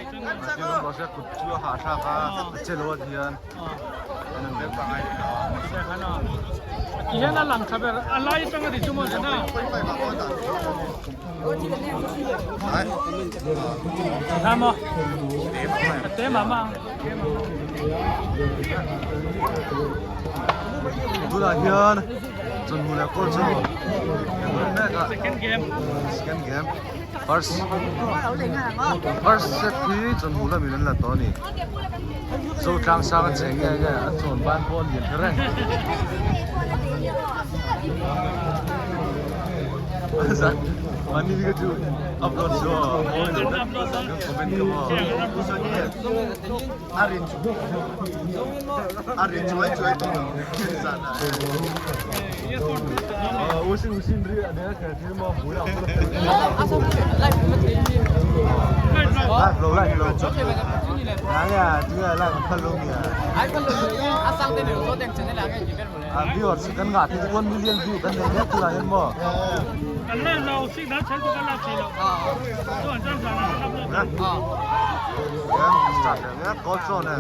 Mahse kut chu a hahthlak a, a che lo a ti hian Ti hian a lang tha ber, a lai atanga ti chu maw zana. Tha maw? A te mah mah ang. Tunah hian chawhnu leh kawl chu mek a. Second game. Second game. First first set hi chawhnu lamin an la tawh a ni. Zotlang sang a cheng nge nge a chawn ban pawh a lian kher reng. Mani ka chu upload chu comment ka maw. Live lo live lo viewers kan ngah te 1 million view kan nei mek tunah hian maw Kan live lo signal chhel chu kan live thei lo chuan zan zan ah kan upload Game start leh mek goal zawn e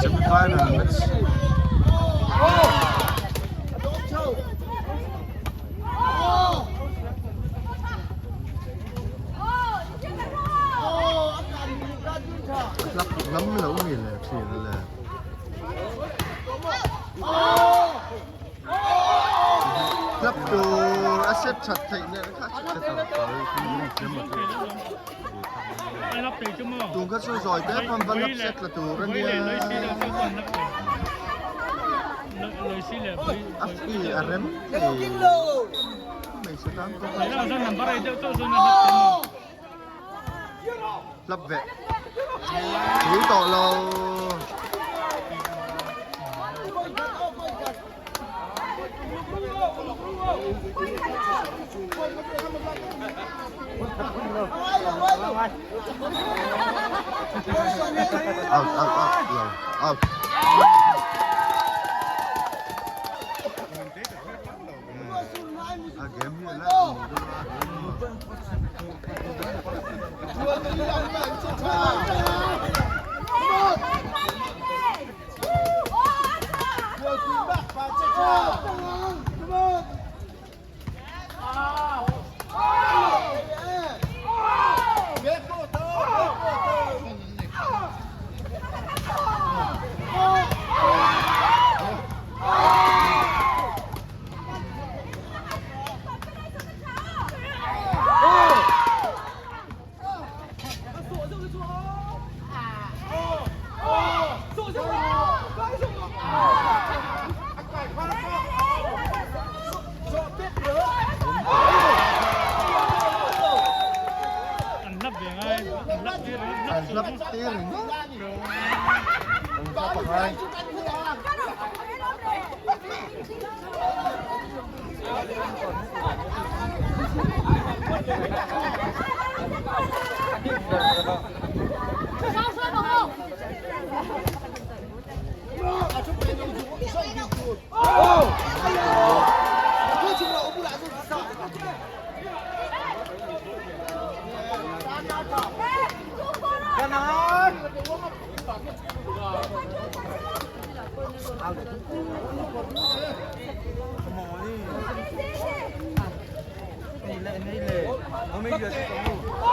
Semi-final match. Lak lam lo mi le thin le. Lap tur a set that theih nen kha Tun kha chu zawi te pawm va lap set la tur a nia. A fi a rem thei. Hmeichhe tan pawh Lap ve. Tui tawh lo. Out, out, out, lo, out. A game hi a la An hlap tir ringawt. An hlap a ngai.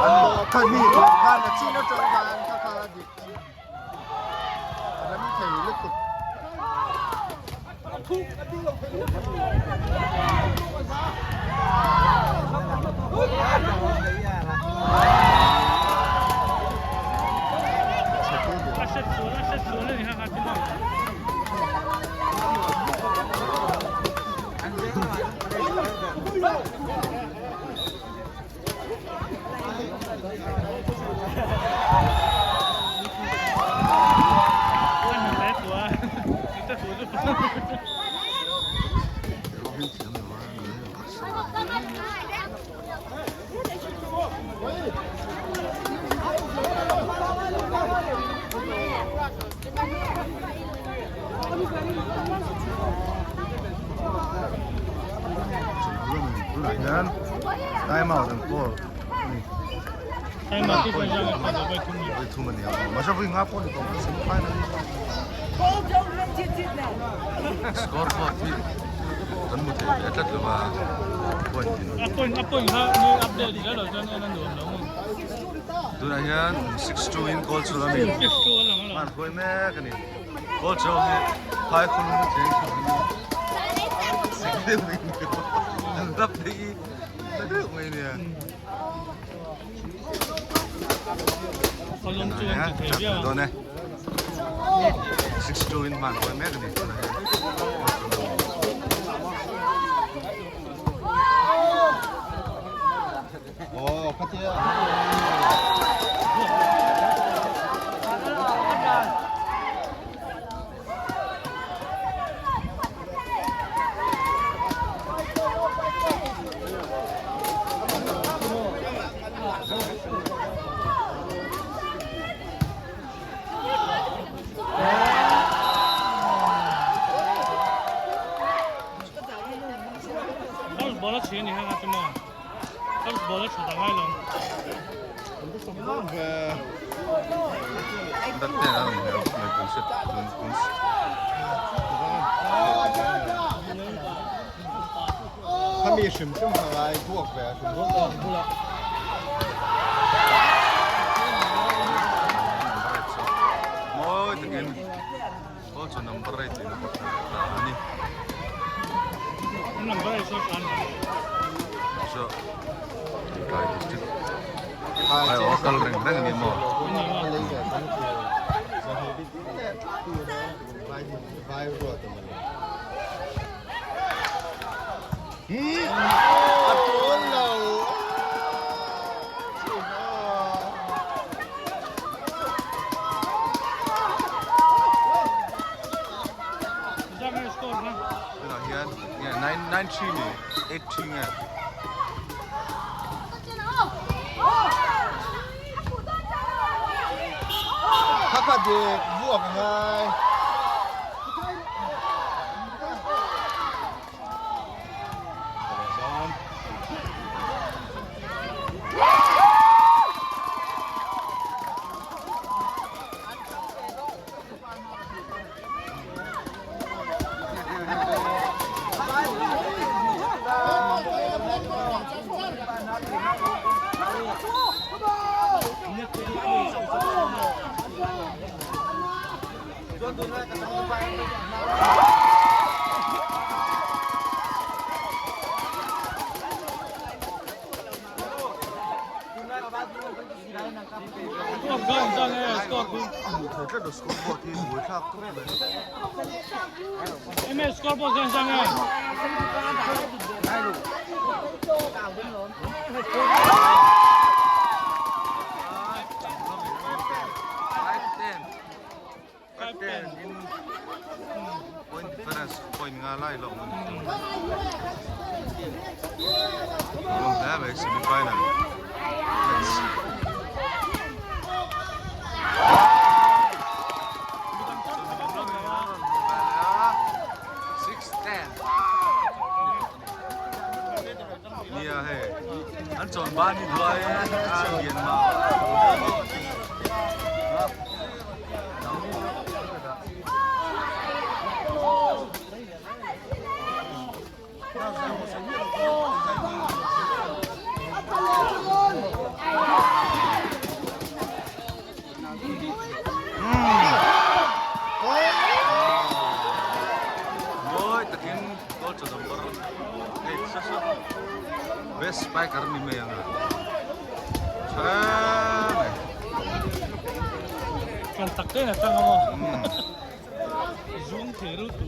An mi khan a chin atang khan kha kha a dik a ram thei lutuk. Time out an call ani. Time out Voi thum ani a. Mahse voi nga pawh ni tawh mai semi final ni. Score board hi kan hmu thei ve tlat lo a point in. A point a point kha ni update zel lo chuan en a nuam lo maw. Tunah hian 6-2 in goal chu lamin hman huai mek ani. Goal chu hi phai khun cheng chu sik deuh mai ni an dap thei i na deuh mai nia. Dawn e 6-2 in hman huai mek ani tunah hian. Khami hrim hrim kha ngai buak ve hrim hrim. Mawi takin Goal chu number eight in a ni. Number eight chu an. Chu Tlai district. Ai aw kal reng reng ani maw. A tul lo. Tunah hian nge nine nine three ni eight three nge. Khakha dik vuak ngai. Point difference point nga lai lo mun Long hle mai semi final match. Nia hei an chawn ban hi duai a lian mah. Mawi takin goal chaw number 8 sa sa best spiker ni mai anga. Tha mai. Kan tak te na tang amo. Zoom thei ru tu.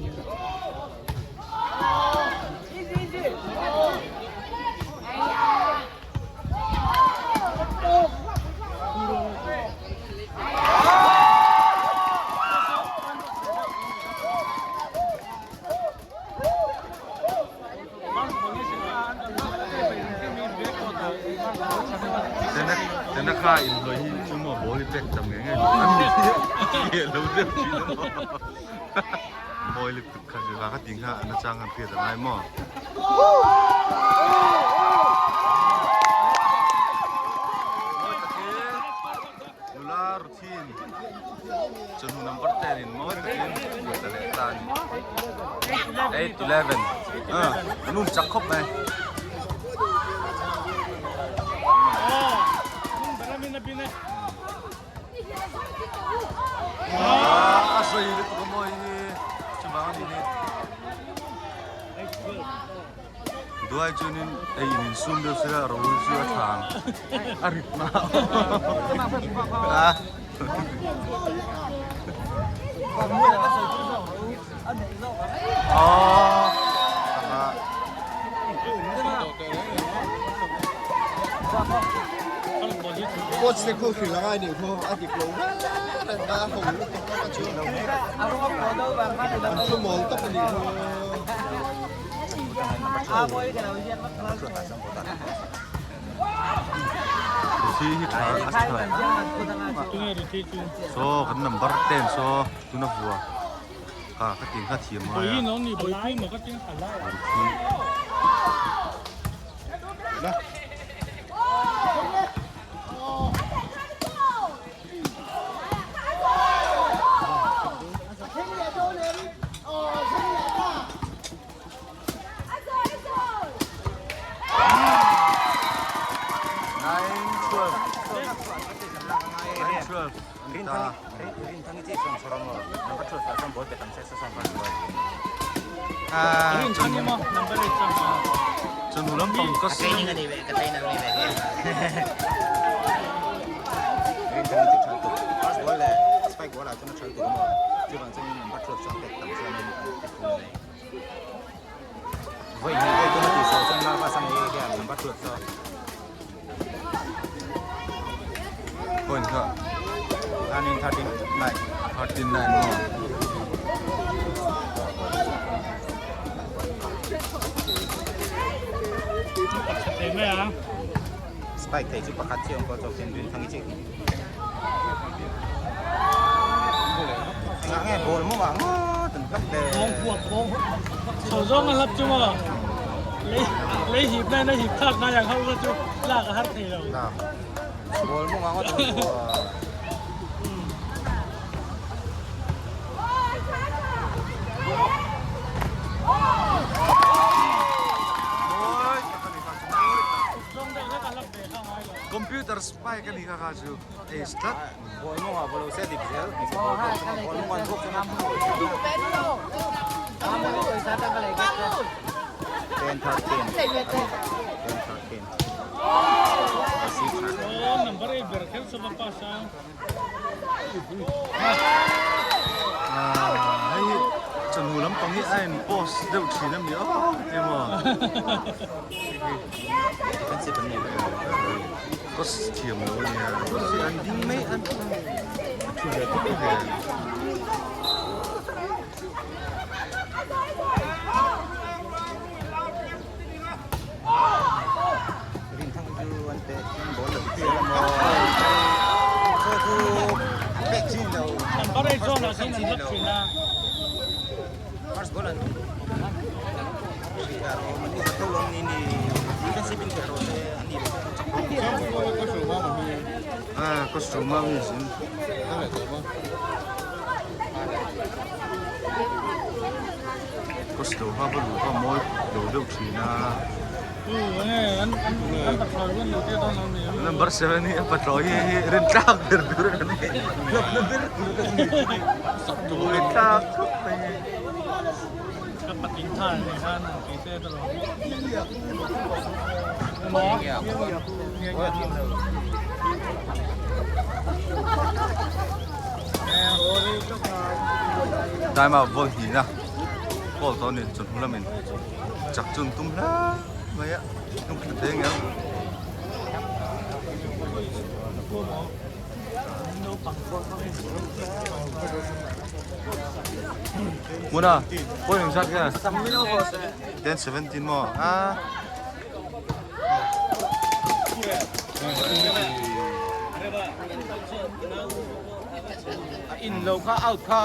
Tena kha in hlawih hi chu maw ball hi pek tam nge nge an ni hi lo deuh thin a maw mawi lutuk kha chu ka ti kha na chang han hriat a ngai maw. Mawi takin nula ruthin chawhnu number 10 in mawi takin ta leh ta a ni 8 11 an um chak khawp mai. A sawi lutuk a mawi hi chuvang a ni hi. Duai chuanin ei in insum deuh sela ro chu a tha ang a rit mah a. Aww Coach te khu hrilh angai nih khu a dik lo reng reng a ho lutuk a ka chhuah lo an thu mawl tak a nih khu. Ruthi hi tha a tha saw kan number 10 saw tuna vua ka ka tin kha thiam ngai a Ruthi Chawhnu lampang ka Point kha 39 maw. Spike thei chu pakhat chiah awm pawh chawk hian rin thang i chik. Engah nge ball maw ah ngawt an hlap le. Chho zawng a hlap chu maw lei lei hip na in a hip thlak ngai ang ho kha chu lak a har thei lo. Ball maw ah ngawt an hlap. Computer spy ka ni kha kha chu ace tlat. Hei hi chawhnu lampang hi a in post deuh thin a mi aw ti maw post thiam lo a nia post hi an ding mai an a thu ve tawp ve. Ah, costume mi sin. Costume ha ba lu ha mawi lo deuh thin a. Number 7 hi a patlawi hi hi rin tlak ber tur a kan ni hlawkna ber tur kan ni rin tlak khawp mai hi. Ka patling tha ni khan ang tih te ka lo. Time out vawi hnihna call tawh a ni chawhnu lamin chak chu an tum hle mai a hnung thla thei ang Hmuna point eng zat nge 10-17 maw a. A in lo kha out kha.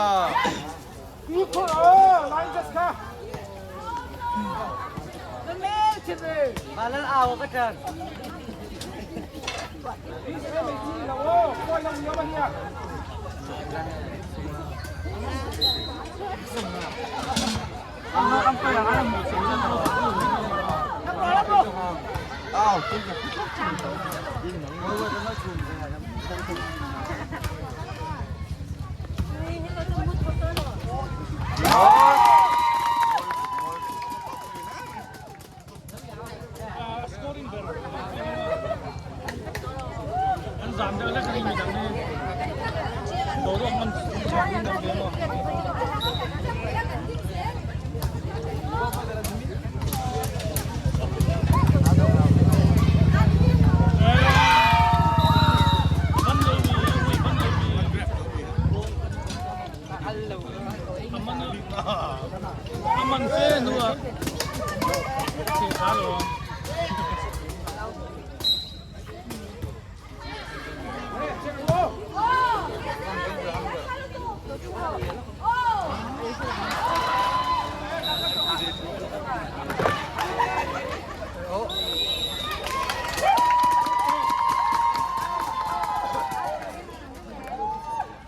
An zam deuh hlek a ni midang hi boruak man chhawk in an ve maw. A man fe hnuah thil kha lo ang.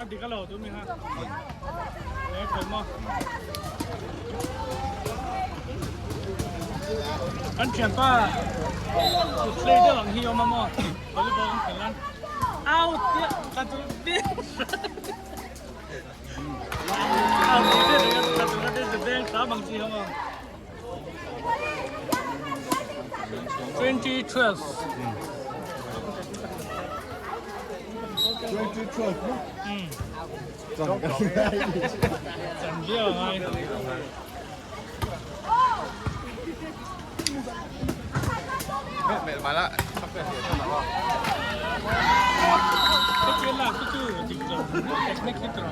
A dik a lo tu mi ha. E khoi maw. Kan thianpa kut hlei deuh ang hi awm a maw volleyball kan khelh a out tia ka chu ding out tia ka chu ka chu beng hram ang chi ho maw. 2012. 2012 maw? Chan viau a ngai. Ka chian lak chu chu dik lo technique hi tur.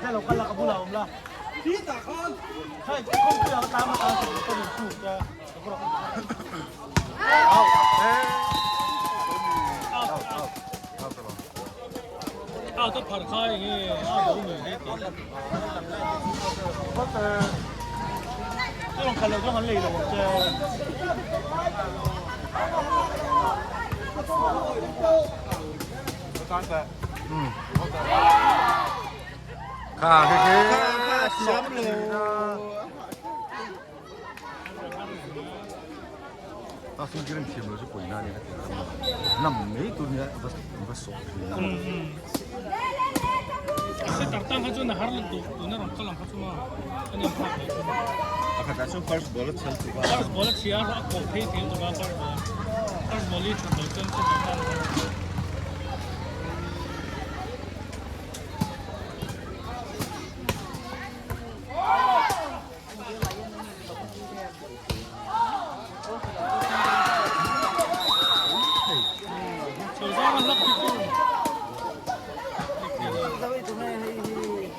Lo kal la ka bulah awm la. Hei kawngpui ah ka tlang a tang ka rawn chhuk che a ka phar khai nge a bo nge he ti chu kal lo chuan an lei lo ang che. Kha khi khi Kha thiam lo. A fingering thiam lo chu pawina a ni ka ti a nam mai tur nia va va sawh thin a. Setter tang kha chuan a har lo tawh tuna rawn kal ang kha chu maw a nem phak lo chu. Pakhatah chuan first ball a chhial tuk a. First ball a chhia a kawh phei thei tuk a first ball. First ball hi that lo chuan setter tan a har lo.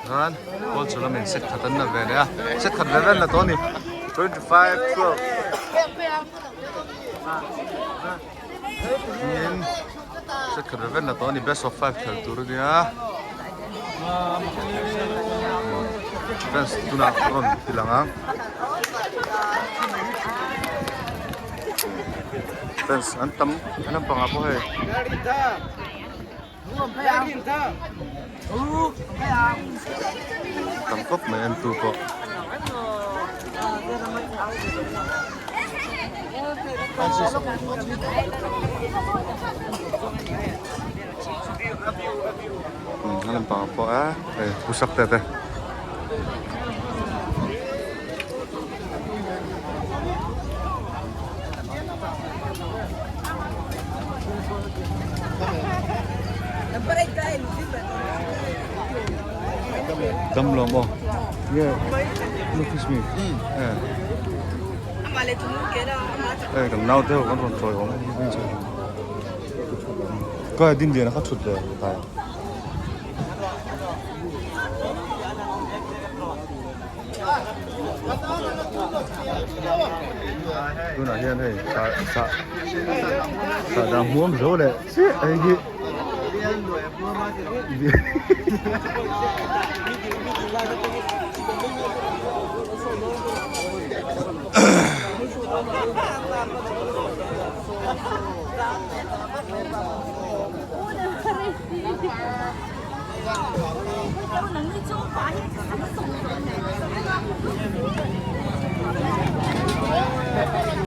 Khan goal chu lamin set khat an la ve leh a set khat ve vel la tawh a ni 25 12 tin set khat ve vel la tawh a ni best of 5 khelh tur a nia fans tunah rawn ti lang ang fans an tam an lampangah pawh hei. Tam khawp mai en tu pawh. A lampangah pawh a hei pusak te te. Dam lo maw? Nge notice me. Eh. Eh kan nau te ho kan rawn chawi awm a ni chu. Ka din lian a kha thut le tai. Tunah hian hei sah sah sahdah hmuam zo leh chiah hei hi